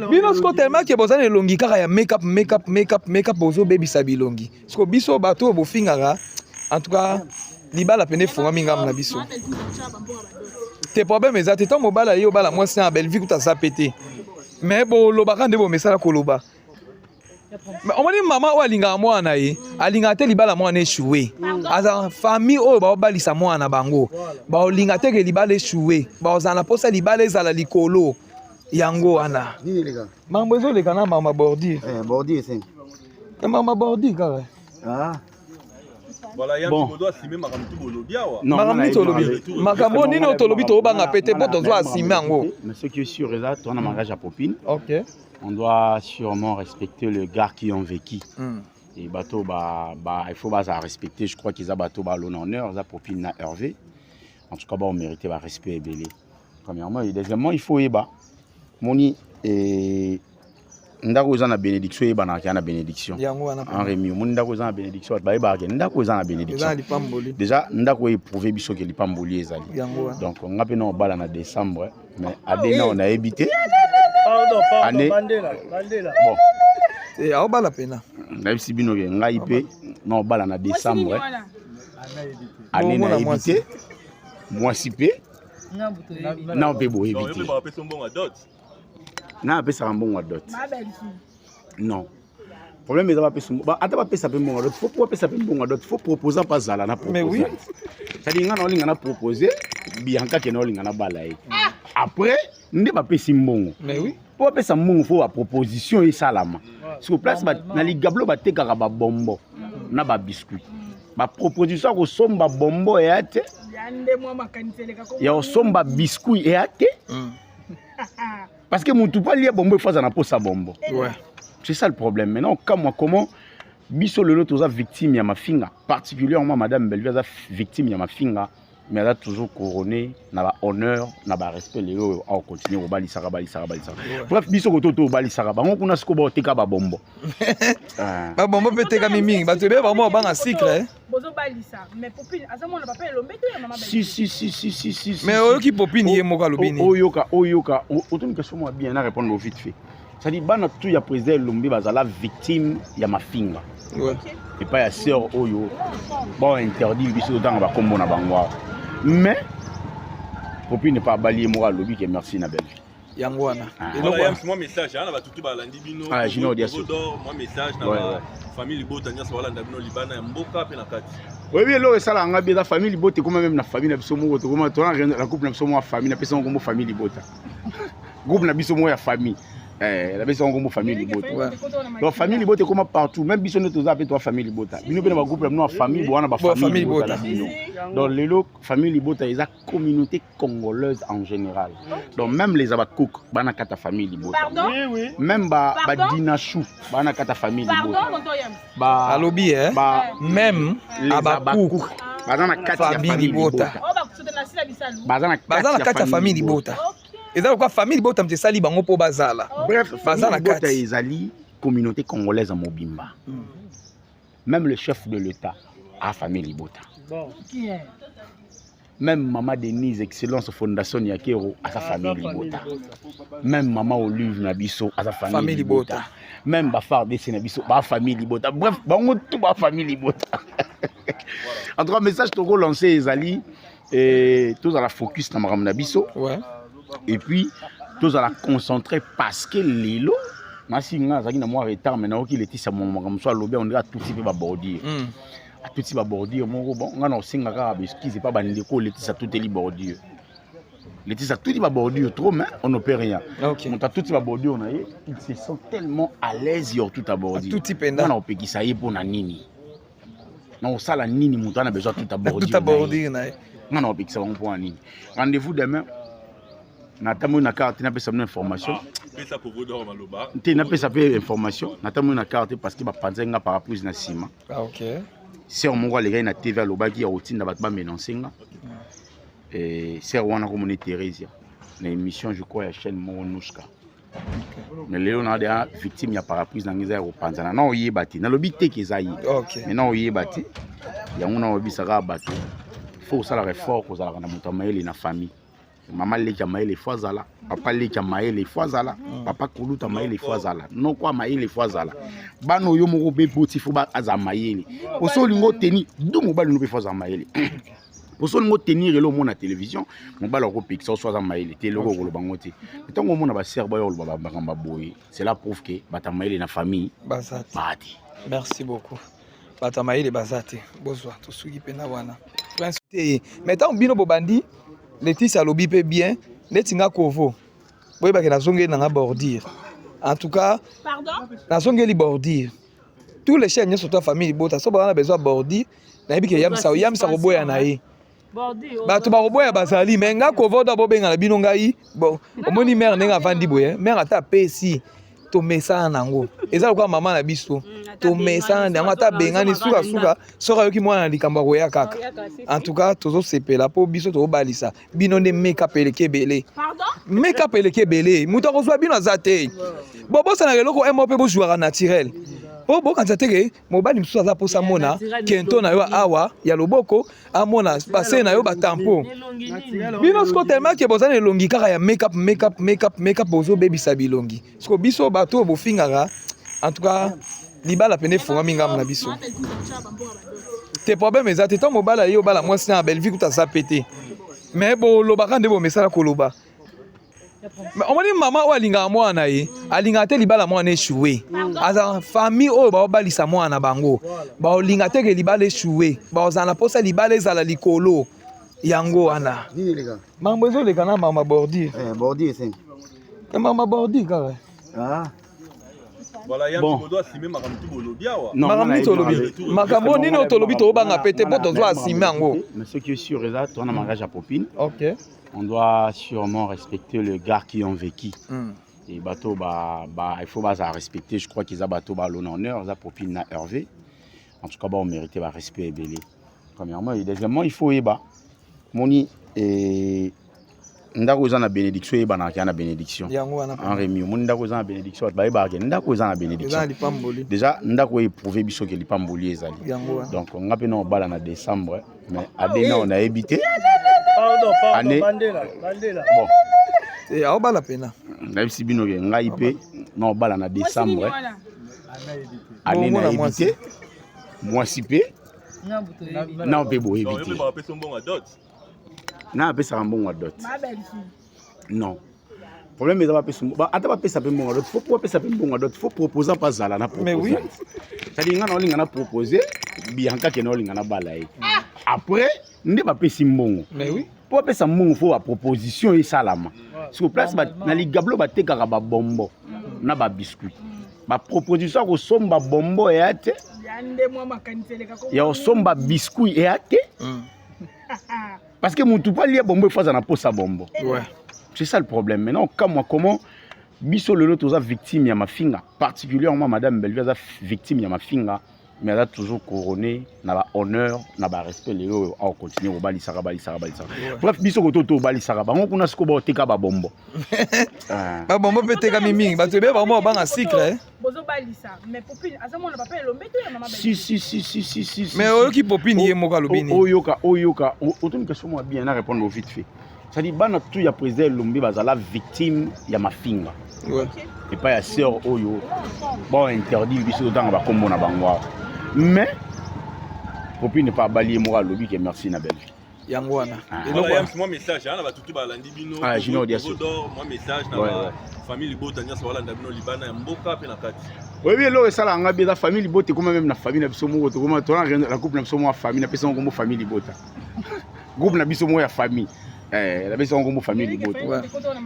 bino. Siko tellement ke boza na elongi kaka ya makeup, makeup, makeup, makeup, bozobebisa bilongi. Siko biso bato oyo bofingaka, en tout cas libala pene efungwami ngambo na biso te. Problème eza te. Ntango mobali aye obala mwasi na Bellevue, kuta aza pe te, mais bolobaka nde bomesala koloba. Mais omoni mama oyo alingaka mwana na ye, alingaka te libala mwana échoué. Aza famille oyo baobalisa mwana na bango, baolinga te ke libala échoué, baozala na mposa libala ezala likolo. Yango wana mambo ezoleka na mama bordure. Bordure ese. Na mama bordure kaka. Ah. Bon. Makambo nini tolobi? Makambo nini oyo tolobi? Tobanga pe te mpo tozwa asime yango. Mais ce qui est sûr, eza toza na mariage ya Popine. Ok. On doit sûrement respecter les gars qui ont vécu. Et bato ba, ba, il faut bazala respecter. Je crois qu'eza bato balona honneur, eza Popine na Hervé. En tout cas, ba mérité ba respect ebele. Premièrement, et deuxièmement, il faut yeba. Moni et ndako eza na bénédiction, eyebanaka ya na bénédiction. Yango wana. Henri, omoni ndako eza na bénédiction, bato bayebaka ke ndako eza na eza bénédiction. na lipamboli. Déjà ndako éprouvé biso ke lipamboli ezali. Yango wana. Donc nga mpe na obala na décembre, mais adena oyo nayebi te. Pardon, pardon, Année- Bandela, Bandela. Bon, Eh, aobala pena. Nayebisi bino ke ngai mpe na obala na décembre, ane Bomona nayebi mwasi. te, mwasi mpe na mpe boyebi te. Bapesa mbongo ya dot. Na apesaka mbongo ya dot, non problème eza bapesa ata bapesa mpe mbongo ya dot, faut po bapesa mpe mbongo ya dot, faut proposa mpe azala na Mais oui. proposante. C'est-à-dire nga na olinga na propose Bianca ke na olinga na bala ye, après nde bapesi mbongo. Mais oui. Mpo bapesa mbongo, faut baproposition esalama. Siko place na ligablo batekaka babombo na babiscuit, baproposition ya kosomba bombo eya te, ya kosomba biscuit eya te, parce que motu mpo alia bombo efo aza na posa bombo. C'est ça le problème. Maintenant, comme comment biso lelo toza victime ya mafinga, particulièrement madame Bellevue aza victime ya mafinga, mais aza toujours couronné na bahonneur, na barespect. Lelo oyo aocontinue kobalisaka, balisaka, balisaka. Bref, biso koto to obalisaka bango kuna, sikoyo baoteka babombo. Ah. Babombo mpe etekami mingi, bato ebele bango babanga cycle, eh. Bozobalisa, mais Popine aza mwana papa Elombe te, ya mama. Si, si, si, si, si, si, si. Mais oyoki Popine ye moko alobi nini? Oyoka, oyoka, otuni question moko bien, na répondre vite fait. C'est-à-dire bana tu ya président Elombe bazala victime ya mafinga epai ya sœur oyo bao interdit biso totanga bakombo na bango awa. Mais Popine pa abali, ye moko alobi ke merci na Bellevue. Yango wana. Ah. Eloko Voilà, Yams, moi message, hein, na batutu balandi bino. Ah, Junior Diaso. D'or, moi message na ba famille libota nyonso balanda bino libana ya mboka pe na kati. Oyebi eloko esalaka nga bi eza famille libota, ekoma meme na famille na biso moko, tokoma tona na couple na biso moko ya famille, napesa yango kombo famille libota, groupe na biso moko ya famille. Eh, napesa yango kombo famille libota. Donc famille libota ekoma partout, même biso nde toza mpe toa famille libota, bino mpe na bagroupe na bino ya famille bowana. Bo, Bafamille famille libota na libota. bino. Donc lelo famille libota eza communauté congolaise en général. Donc même les Abakouk bana kata famille libota. Pardon? Oui, oui. Même ba Pardon? badinachou bana kata famille Pardon, libota. tonton Yams? Ba Alobi, eh? Ba Même les Abakouk Abakouk baza na kati ya famille famille libota. libota. Oyo bakusote na sila bisalu. Baza na Baza na kati ya famille libota, eza lokola famille libota moto esali bango mpo bazala. Bref, Baza famille na libota kati. ezali communauté congolaise ya mobimba. Même le chef de l'État a famille libota. Bon. Même mama Denise Excellence Fondation Nyakero aza famille libota. Même mama Olive na biso aza famille Famille libota. libota. Même bafardc na biso ba famille libota. Bref, bango tout ba famille libota. En tout cas, message toko lancé ezali tozala focus na makambo na biso. Et puis tozala concentré, parce que lelo nasi nga azalaki na mwa retard, mais nayoki Letisa makambo mosusu alobi, ondenge atuti mpe babordure, atuti babordure moko. Bon, nga na osenga kaka baexcuse epa bandeko. Letisa atuteli bordure, Letisa atuti babordure trop, mais on ne peut rien. Moto atuti babordure na ye, il se sent tellement à l'aise yo tuta bordure. Atuti mpenza. Nga na opekisa ye mpo na nini? Na osala nini? Moto ana besoin atuta bordure Atuta na ye. bordure na ye. Nga na opekisa bango mpo na nini? Rendez-vous demain natamoi na carte, napesa bino information. Pesa Kovo d'Or maloba. Te, napesa mpe information. Natamoi na carte parce que bapanzaki nga parapluie na nsima. Ah, ok. Sœur moko alekaki na TV, alobaki ya kotinda bato bamenonce nga. Sœur wana komona Thérésia na émission, je crois ya chaîne moko Nuska. Mais lelo na deya victime ya parapluie na ngai eza ya kopanzana, na oyeba te, nalobi te ke eza ye. Mais na oyeba te, yango na oyebisaka bato, faut kosalaka effort kozalaka na moto ya mayele na famille. Mama leki ya mayele fo azala, papa leki ya mayele fo azala, papa koluta mayele fo azala, noko ya mayele fo azala, bana oyo moko mpe boti fo azala mayele. Poso olingi oteni du mobali no mpe fo azala mayele. Poso olingi otenir elo omona télévision, mobali akopekisa oso aza mayele te, eloko okoloba ngo te. Ntango omona basere bayo koloba makambo ya boye, cela prouve ke bato ya mayele na famille baza te. Baa te. Merci beaucoup. Bato ya mayele baza te. Bozwa tosuki mpena wana, prince te. Mais ntango bino bobandi, Letisi alobi mpe bien neti nga Kovo, boyebake nazongeli nanga bordure. En tout cas Pardon? nazongeli bordure. Tous les chaînes nyonso to famille libota, so baza na besoin ya bordure, nayebi ke yamisa, yamisa koboya na ye. Bato bakoboya bazali, me nga Kovo do bobengana bino ngai. Bon, omoni mare ndenge avandi boye, mare ata apesi, tomesana nango, eza lokola mama na biso. Tomesana yango, ata abengani, sukasuka soki ayoki mwana na likambo, akoya kaka. En tout cas tozosepela mpo biso tozobalisa bino nde makeup eleki ebele, makeup eleki ebele. Moto akozwa bino aza te. Bobosanaka eloko moko mpe bozwaka naturel, mpo bokanisa te ke mobali mosusu aza mposa amona kento na yo awa ya loboko, amona base na yo, batampo bino. Siko tellement ke boza na elongi kaka ya makeup, makeup, makeup, makeup, bozobebisa bilongi. Siko biso bato oyo bofingaka, en tout cas libala pene efungwami ngambo na biso te. Problème eza te. Ntango mobali aye obala mwasi na Bellevue, kuta aza pe te, mais bolobaka nde bomesala koloba. Omoni mama oyo alingaka mwana na ye, alingaka te libala mwana échoué. Aza famille oyo baobalisa mwana na bango, baolinga te ke libala échoué, baozala na mposa libala ezala likolo. Yango wana mambo ezoleka na mama bordure, mama bordure kaka. Bon. Makambo nini tolobi? Makambo nini oyo tolobi? Tobanga pe te mpo tozwa asime yango. Mais ce qui est sûr, eza toza na mariage ya Popine. On doit sûrement respecter les gars qui ont vécu. Et bato ba il faut baza respecter. Je crois qu'ils eza bato balona honneur, eza Popine na Hervé. En tout cas ba mérité ba respect ebele, premièrement. Et deuxièmement, il faut oyeba moni et ndako eza na bénédiction, eyebanaka ya na bénédiction. Yango wana. Remi, omoni ndako eza na bénédiction, bato bayebaka ke ndako eza na bénédiction. Déjà ndako éprouvé biso ke lipamboli ezali. Donc nga mpe na obala na décembre, mais adena oyo nayebi te. Année bon. Aobala pena. Nayebisi bino ke ngai mpe na obala na décembre, année nayebi te, mwasi mpe na mpe boyebi te. Na apesaka mbongo ya dot, non. Problème eza bapesa, ata bapesa mpe mbongo ya dot, faut po bapesa mpe mbongo ya dot, faut proposant mpe azala na proposante. C'est-à-dire nga na olinga na propose Bianca ke na olinga na bala ye, après nde bapesi mbongo. Mpo bapesa mbongo, faut baproposition esalama. Siko place na ligablo batekaka babombo na babiscuit, baproposition ya kosomba bombo eya te, ya kosomba biscuit eya te, parce que mutu po alia bombo, efo aza na posa bombo. C'est ça le problème. Maintenant kamwa comment biso lelo toza victime ya mafinga, particulièrement madame Bellevue aza victime ya mafinga, mais aza toujours couronné na bahonneur, na barespect. Lelo oyo aocontinue kobalisaka, balisaka, balisaka. Bref, biso koto tobalisaka bango kuna, sikoyo baoteka babombo. Babombo mpe tekami mingi, bato ebele bango babanga sucre. Bozobalisa, mais Popine aza mwana papa Elombe to ya mama? Si, si, si, si, si, si. Mais oyoki Popine ye moko alobi nini? Oyoka, oyoka, otoni question mwa bien, na répondre vite fait. C'est-à-dire bana tu ya président Elombe bazala victime ya mafinga epai ya sœur oyo bao interdit biso totanga bakombo na bango awa. Mais Popine pa abali, ye moko alobi ke merci na Bellevue. Yango wana. Mwa message na bato tu balandi bino. Ah, Junior Diaso. Mwa message na famille libota nyonso balanda bino libanda ya mboka mpe na kati. Oyebi eloko esalaka nga bi eza famille libota ekoma meme na famille na biso moko, tokoma tona na groupe na biso moko ya famille, napesa ngo kombo famille libota, groupe na biso moko ya famille, napesa ngo kombo famille libota.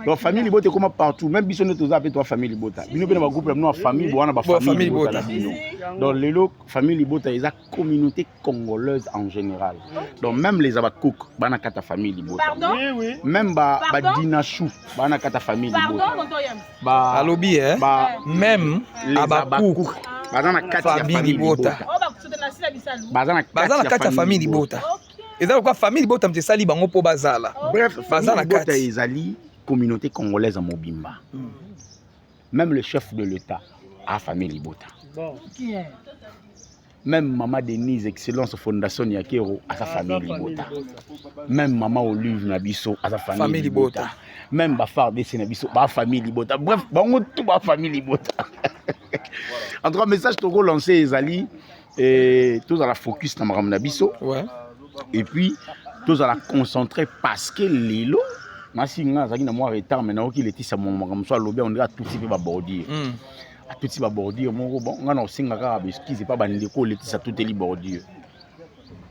Donc famille libota ekoma partout, même biso nde toza mpe toa famille libota, bino mpe na bagroupe na bino ya famille bowana, bafamille libota na bino. Donc lelo famille libota eza communauté congolaise en général. Donc même les Abakouk bana kata famille libota. Pardon? Oui. Même ba ba Dinachou bana kata famille libota. Ba alobi eh ba même les Abakouk baza na kati ya famille libota. Baza na kati ya famille libota. Eza lokola famille libota moto esali bango mpo bazala. Bref, baza na libota kati. Ezali communauté congolaise ya mobimba. Même le chef de l'État a famille libota. Même Mama Denise Excellence Fondation Nyakero a sa famille libota. Même Mama Olive na biso a sa famille, famille libota. Même ba FARDC na biso ba famille libota. Bref, bango tout ba famille libota. En tout cas, message toko lancer ezali et tozala focus na makambo na biso. Et puis tozala concentré, parce que lelo nasi nga azalaki na mwa retard, mais nayoki Letisa makambo mosusu alobi, on dirait atuti mpe babordure, atuti babordure moko. Bon, nga na kosenga kaka baexcuse epa bandeko Letisa atuteli bordure.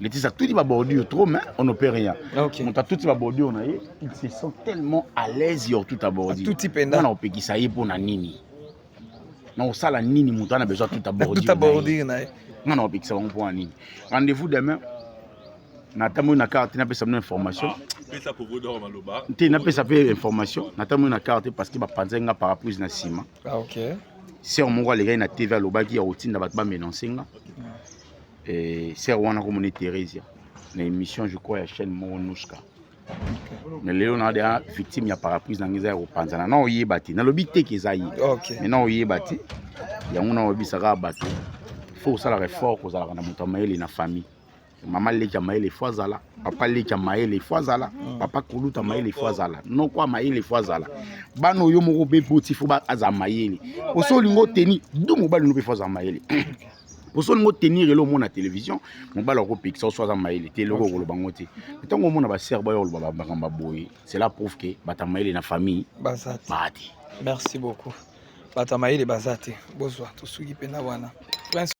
Letisa atuti babordure trop, mais on ne peut rien. Moto atuti babordure na ye, il se sent tellement à l'aise ya kotuta bordure. Atuti mpenza. Nga na kopekisa ye mpo na nini? Na kosala nini? Moto ana besoin atuta Atuta bordure na ye. Nga na kopekisa bango mpo na nini? Rendez-vous demain. Natamboli na carte, napesa bino information. Pesa Kovo d'Or maloba. Te, napesa mpe information. Natamboli na carte parce que bapanzaki nga parapluie na nsima. Ah, ok. Sœur moko alekaki na TV, alobaki ya kotinda bato bamenonce nga. Sœur wana komona Theresia na émission, je crois, ya chaîne moko Nuska. Mais lelo na deya victime ya paraprise na ngai eza ya kopanzana, na oyeba te, nalobi te ke eza ye, mais na oyeba te. Yango na oyebisaka bato, faut kosalaka effort kozalaka na moto ya mayele na famille. Mama leki ya mayele faut azala, papa leki ya mayele faut azala, papa kuluta mayele faut azala, noko ya mayele faut azala, bana oyo moko mpe boti faut azala mayele. Poso olingi oteni du mobali no mpe faut azala mayele. Poso olingi otenir elo omona télévision, mobali akopekisa oso aza mayele te, eloko okoloba ngo te. Ntango omona basere bayo koloba makambo boye, cela prouve ke bato ya mayele na famille baza te. Baa te. Merci beaucoup. Bato ya mayele baza te. Bozwa, tosuki mpena wana. Prince.